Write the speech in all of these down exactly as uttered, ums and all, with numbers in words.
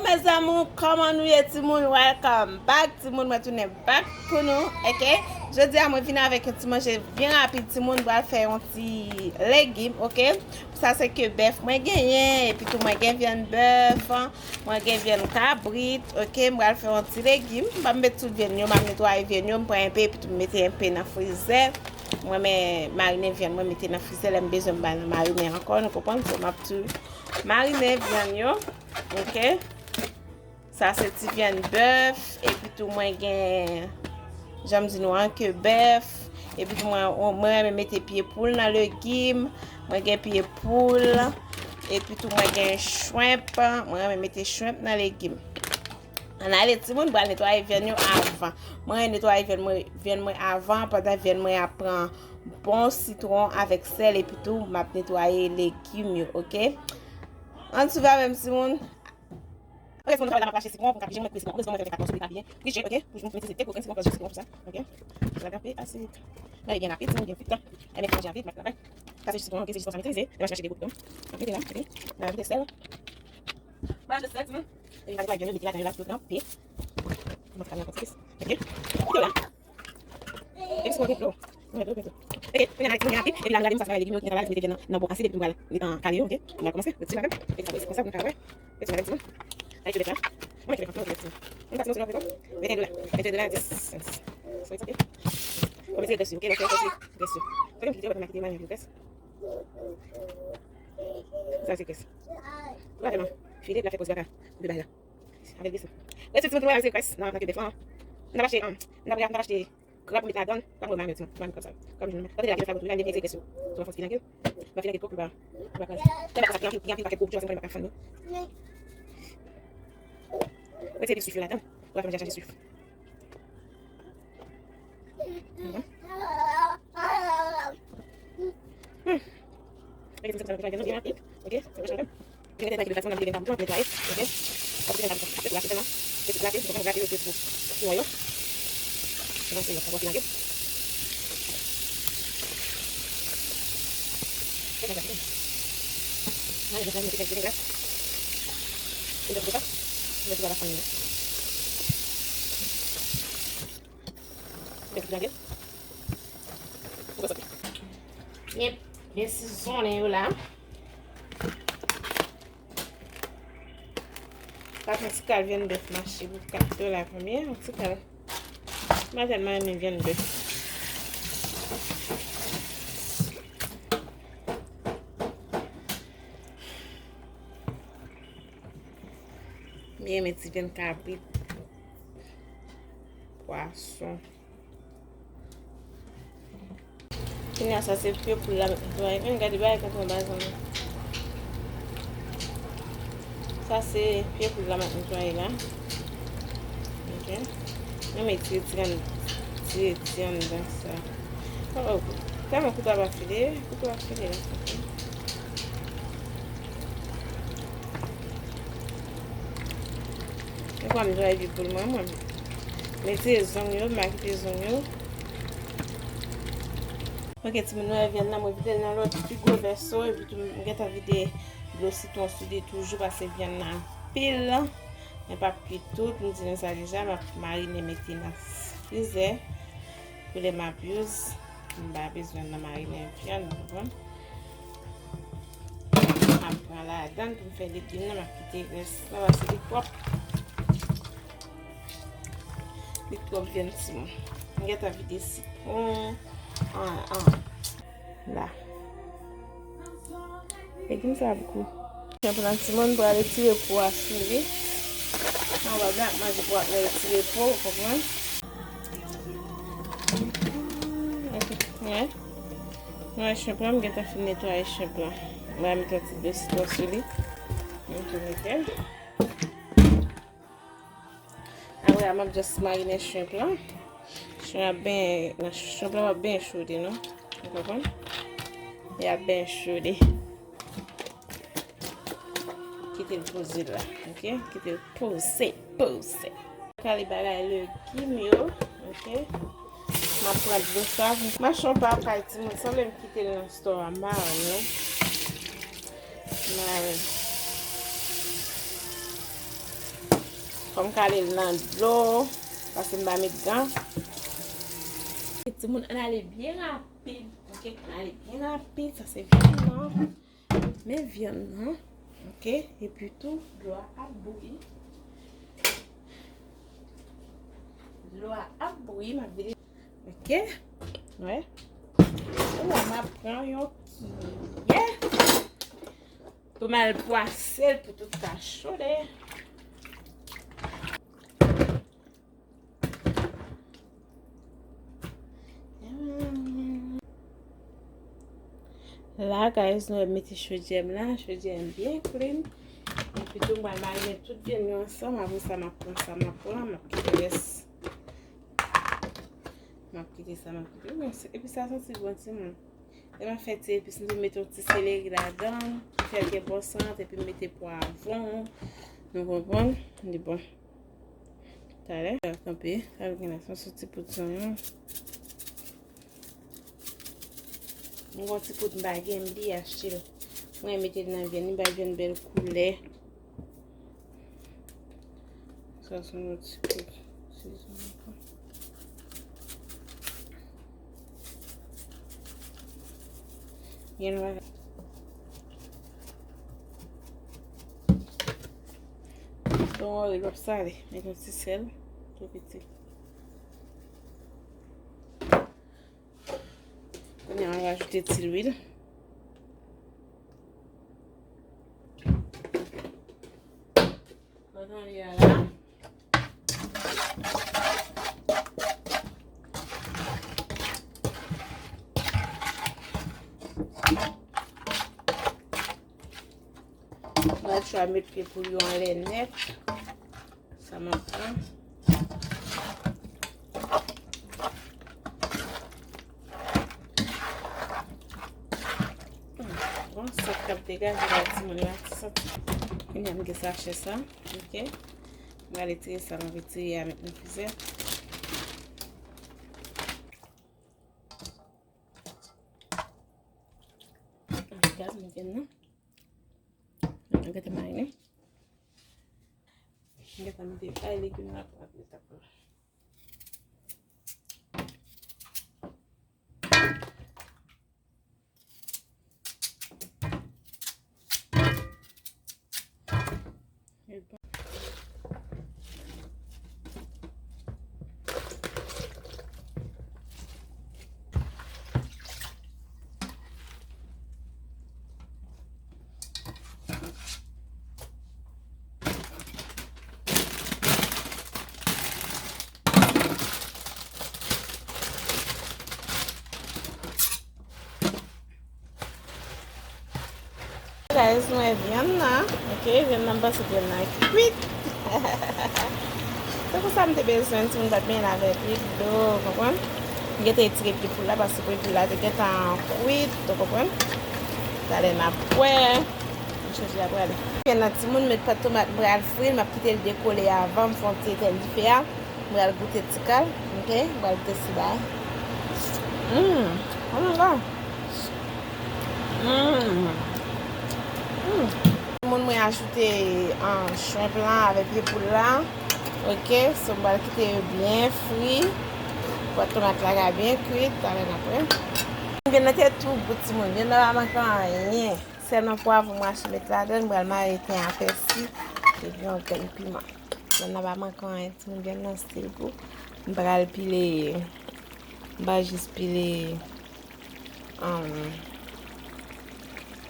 Mes amours, kòman nou ye timoun? Welcome back timoun, mwen tounen back pou nou, ok? Jodi a mwen vin avèk yon ti manje byen rapid timoun, pral fè yon ti legim, ok? Sa se ke bèf mwen genyen, epi tou mwen gen vyann bèf, mwen gen vyann kabrit, ok? M pral fè yon ti legim, m pa met tout vyann yo, m ap netwaye vyann yo, m pran enpe, epi tou m mete enpe nan frizè. Mwen renmen marinen vyann mwen mete nan frizè, lè m bezwen m ba nan marinen ankò, nou konprann? So, m ap tou marinen vyann yo, ok? Sa se ti vyann bèf, epi tou mwen gen, jan m di nou an, ke bèf, epi tou mwen, mwen renmen mete pye poul nan legim, mwen gen pye poul, epi tou mwen gen shrimp, mwen renmen mete shrimp nan legim. Ann ale timoun, pral netwaye vyann yo avan. Mwen netwaye vyann mwen, vyann mwen avan, pandan vyann mwen ap pran bon sitwon avèk sèl, epi tou m ap netwaye legim yo, ok? Ann swiv avè m timoun. Ok, sitwon, travay la, m ap rache sitwon pou m ka pije, mwen kwit sitwon. Ann sitwon, mwen fè fè katon sou li ka byen. Pije, ok? Pou m mete se te kokenn sitwon, paske sitwon konsa, ok? Sa tanpe ase vit. Lè li byen rapid, timoun, byen vit. Lè mèt manje a vit, m ap travay. Sa se jis sitwon, ok? Se jis konsa, m itilize. Lè m ap chache de gout, non? M ap mete la, ok? M ap ajoute sèl. M ap ajoute sèl, timoun. E m ap netwaye vyann yo, mete ladan yo la, tout, non? Pi. M ap travay ankò ti plis. Ok? Kite w la. Epi si w gen dlo. Mwen dlo, mwen dlo. Ok, kounye a la, mwen gen api. Epi la, nou gade m sa, se bagay legim yo, gen travay, mete vyann nan, nan bò asid, epi m pral, ah, kale yo, ok? M pral kòmanse, retire avè m. Epi sa, se konsa, nou travay. Retire avè m, timoun. Ay, jwèt la. Mwen mete le kòk nan, mete, timoun. Mwen pase nan sou la, mete dlo la. Mete dlo la, dis cents. Soy, ok? Mwen mete grès yo, ok? Lè w fè grès yo, grès yo. Fòk m kite yo, paske m a kite yo, mwen mete grès. Sa, se grès. Ou pa fè non. File, epi la fè pòz baka. Koupe bay la. Avèk de san. Rete ti mouton mwen, se kès nan, nan ke bèf lan. M t ap achte, um, m t ap, m t ap achte krab pou met ladan, pa mwen, m a met, m a met krab sa. Krab jòn nan. Tande la, ki fè gwo tou, la, m vin ese kès yo. Sou fòs ki nan ke. M ap fè kèk gwo pou ba, pou ba kaz. Tèlman sa, gen anpil, gen anpil pakèt gwo pou jòs, m pa ka fann yo. Rete epi swif yo ladan. Ou pa fè manje a chaje swif. Hmm. Ok, se sa, sa, sa, sa, ok, sa, sa, sa. Gen de bagay ki fè sa, m ap vide vyann nan, netwaye, ok. Paske vyann nan, se pou rache sèlman. Se pou rache, se pou rache, se pou fouyon yo. Nan, se yon fòs ki nan ke. Mwen, mwen, mwen, mwen, mwen, mwen. Mwen, mwen, mwen, mwen, mwen, mwen. Mwen, mwen, mwen. Yep, byen sizonnen yo la. Sa se yon ti kal vyann bèf mache pou kat dola konbyen? Yon ti kal. M pa tèlman renmen vyann bèf. M renmen ti vyann kabrit, pwason. Kounye a sa se pye poul la m ap netwaye. Menm gade bagay kontan anba zanmi. Sa se pye poul la m ap netwaye la. Ok. Mwen met ti, ti, ti, ti anndan sa. Oh, oh. Tèlman kouto a pa file. Kouto a file la. Ok. Mwen pa m dwe epi pou l mwen, mwen. Mete zong yo, m pa kite zong yo. Ok, timoun, nou wè vyann nan, mwen vide l nan lòt pi gwo vèso, epi tou m gentan vide dlo sitwon sou li toujou, paske vyann nan anpil. Men p ap kwit tout, m di nou sa deja, m ap marine mete nan frizè pou lè m ap use. M pa bezwen nan marinen vyann, ou konprann? M ap pran ladann pou m fè legim nan, m ap kite rès la, paske li twòp. Li twòp vyann timoun. M gentan vide sitwon. An, an. La. Legim sa ap gou. Chanplan timoun pral retire po a sou li. Nan wè blan ap manje po a, ap retire po, ou konprann? Ok. Wè. Wè, chanplan, m gentan fin netwaye chanplan. M va mete yon ti dlo sitwon sou li. M tou mete l. Apre a, m ap just marinen shrimp lan. Shrimp lan ap byen, nan shrimp lan ap byen chode, non? Ou konprann? Li ap byen chode. Kite l poze la, ok? Kite l poze, poze. Kale bagay legim yo, ok? M ap pran dlo sa. Machon pa kay timoun, sanble m kite l nan store a, mare, non? Mare. Fò m kale l nan dlo, paske m pa met gan. Timoun, ann ale byen rapid, ok? Ann ale byen rapid, sa se vyann nan. Men vyann nan, ok? Epi tou, dlo a ap bouyi. Dlo a ap bouyi, m ap vide. Ok. Wè. Kounye a m ap pran yon kiyè pou m al bwase l pou tout sa chode. La, guys, nou wè m mete chodyè m la. Chodyè m byen clean. Epi tou, m pral marine tout vyann yo ansanm. Apre sa, m ap pran sa, m ap pran, m ap kite rès. M ap kite sa, m ap kite. Wi, se- epi sa santi bon, timoun. Lè m ap fè ti epis, m toujou mete yon ti seleri ladan l, pou fè l gen bon sant, epi m mete pwavwon. Nou konprann? Li bon. Talè, kanpe, sa l gen la, se yon ti poud zonyon. M gon ti poud m pa gen, m bliye achte l. Mwen mete l nan vyann, li bay vyann bèl koulè. Sa se yon ti poud sizon ankò. Gen lwa. Don't worry, l ap sale. Met yon ti sèl, tou piti. Kounye a, m ap ajoute ti lwil. Mwen tande a la. Mwen chwa met pye pou yo anlè nèt. Sa m ap pran. Hmm, bon, sant k ap degaje la, timoun yo, ti sant. Kounye a m gen sachè sa, ok. M prale tire sa, m retire a, met nan frizè. Gaz mwen gen nan. Mwen gentan marine. Mwen gentan mete bay legim nan pou ap met ap la. Guys, nou wè vyann nan. Ok, vyann nan, m panse vyann nan kwit. Se pou sa m te bezwen, timoun, bat men avèk li, dlo, konprann? M gentan etire pye poul la, paske pye poul la te gentan kwit, ou konprann? Talè n ap wè. M chanje apre ale. Vyann nan, timoun, met pat tomat, m pral fri l, m ap kite l dekole avan m fè yon ti etèn dife a. M pral goute ti kal, ok? M pral goute si bay. Mm, oh my God. Mm. Mm. Moun mwen ajoute, ah, shrimp lan avèk pye poul la. Ok, so m pral kite yo byen fri. Bwat tomat la ka byen kwit, talè n ap wè. Vyann nan te tou gou, timoun. Vyann nan pa manke anyen. Sèlman pwavwon m rache met ladan l, m pral marye ten a pèsi, epi yon grenn piman. Vyann nan pa manke anyen, timoun, vyann nan still gou. M pral pile, m pral jis pile, um,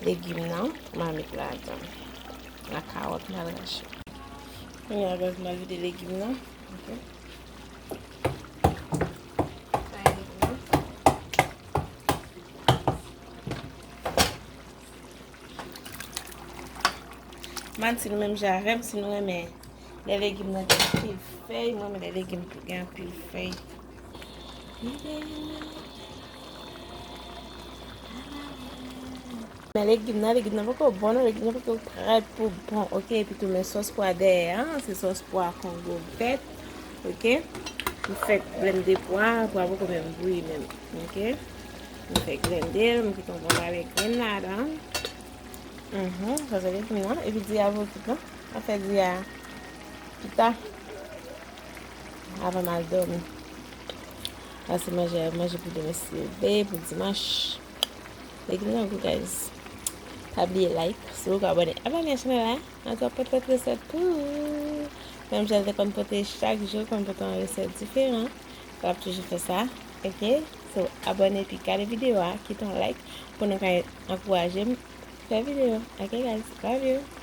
legim nan, pou m al met ladan. Ak kawòt m pral rache. Kounye a, guys, m pral vide legim nan. Ok. Sa e legim nan. Manti nou menm jan avè m, si nou renmen lè legim nan gen anpil fèy, mwen renmen lè legim gen anpil fèy. Men legim nan, legim nan poko bon non, legim nan poko prèt pou bon, ok, epi tou men sòs pwa dèyè a, se sòs pwa kongo vèt, ok. M fèk blende pwa, pwa poko menm bouyi menm, ok. M fèk blende l, m kite yon bon kare grenn ladan. Mhm, sa se legim nan. Epi di a vo kit non. An fè di a pita. avan m al dòmi. Pase manje, manje pou demen si Dye vle, pou dimanch. Legim nan gou, guys. Pa bliye like, si w poko abòne, abòne a chanèl la. N ap pote lòt resèt pou ou. Menm jan l te konn pote chak jou, konn pote yon resèt diferan. L ap toujou fè sa. Ok? So, abòne epi gade videyo a, kite yon like pou nou ka ankouraje m fè videyo. Ok, guys? Love you.